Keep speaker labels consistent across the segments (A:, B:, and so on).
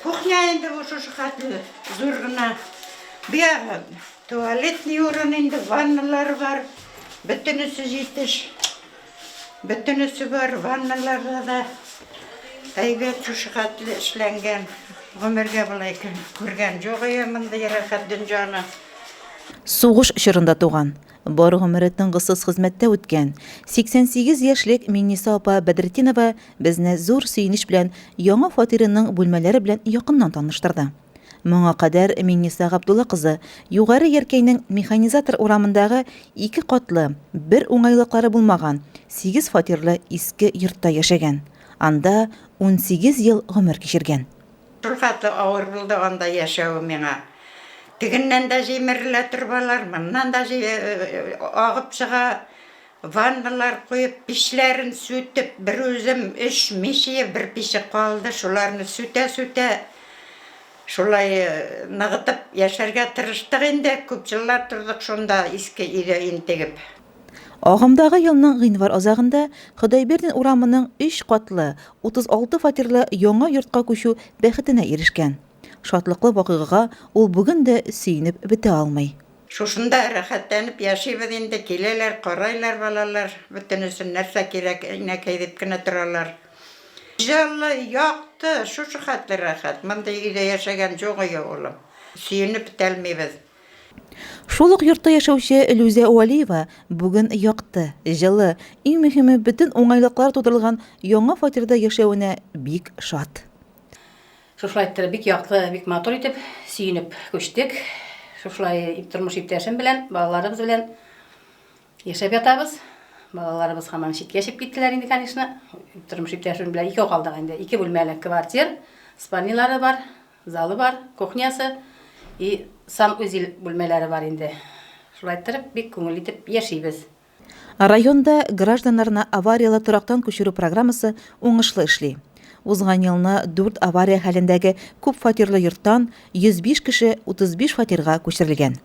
A: Кухня инде бу шушы хәтле зур гына. Буягы туалетный урын инде, ванналар бар. Бөтенесе җитеш. Бөтенесе бар, ванналарда да әйбәт шушы хәтле эшләнгән. Гомергә болай күргән юк ие мондый рәхәт дөньяны.
B: Сугыш чорында туган, бар гомере тынгысыз хезмәттә үткән 88 яшьлек Миңниса апа Бәдретдинова Безне зур сөенеч белән яңа фатирының бүлмәләре белән якыннан таныштырды. Моңа кадәр Миңниса Габдулла кызы Югары Яркәйнең Механизатор урамындагы ике катлы, бер уңайлыклары булмаган, сигез фатирлы иске йортта яшәгән. Анда 18 ел гомер кичергән.
A: Шулхәтле авыр булды анда яшәве миңа. Тегеннән дә җимерелә торбалар, моннан да агып чыга. Ванналар куеп, пичләрен сүтеп, берүзем өч мичие, бер пиче калды, шуларны сүтә-сүтә, шулай ныгытып яшәргә тырыштык инде. Күп еллар тордык шунда иске өйдә интегеп.
B: Агымдагы елның гыйнвар азагында Ходайбердин урамының өч катлы, 36 фатирлы яңа йортка күчү бәхетенә ирешкән. Шатлыклы вакыйгага ул бүген дә сөенеп бетә алмый.
A: Шушында рәхәтләнеп яшибез инде, киләләр, карайлар балалар, бөтенесен нәрсә кирәк, инәкәй дип кенә торалар. Җылы, якты, шушы хәтле рәхәт, мондый өйдә яшәгән юк ие, улым. Сөенеп бетәлмибез.
B: Шул ук йортта яшәүче Лүзә Вәлиева бүген якты, җылы, иң мөһиме бөтен уңайлыклар тудырылган яңа фатирда яшәвенә бик шат.
C: Шушылай иттереп, бик якты, бик матур итеп, сөенеп күчтек. Шушылай тормыш иптәшем белән, балаларыбыз белән яшәп ятабыз. Балаларыбыз һаман читкә чыгып киттеләр инде, конечно. Тормыш иптәшем белән икәү калдык инде. Ике бүлмәле квартир, спальнилары бар, залы бар, кухнясы и санузел бүлмәләре бар инде. Шулай иттереп, бик күңелле итеп яшибез.
B: Районда гражданнарны аварияле торактан күчерү программасы уңышлы эшли. Узган елны дүрт авария хәлендәге күп фатирлы йорттан 105 кеше 35 фатирга күчерелгән.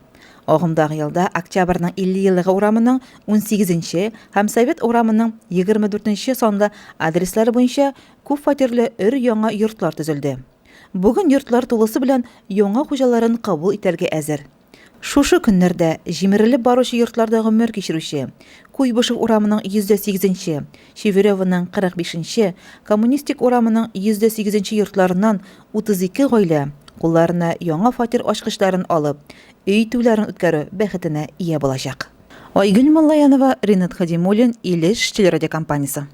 B: Агымдагы елда Октябрьнең 50 еллыгы урамының 18 нче һәм Совет урамының 24 нче санлы адреслары буенча күп фатирлы өр-яңа йортлар төзелде. Бүген йортлар тулысы белән яңа хуҗаларын кабул итәргә әзер. Шушы көннәрдә җимерелеп баручы йортларда гомер кичерүче, Куйбышев урамының 108 нче, Чевереваның 45 нче, Коммунистик урамының 108 нче йортларыннан 32 гаилә, кулларына яңа фатир ачкычларын алып, өй туйларын үткәрү бәхетенә ия булачак. Айгөл Муллаянова, Ринат Хадимуллин, Илеш телерадиокомпаниясе.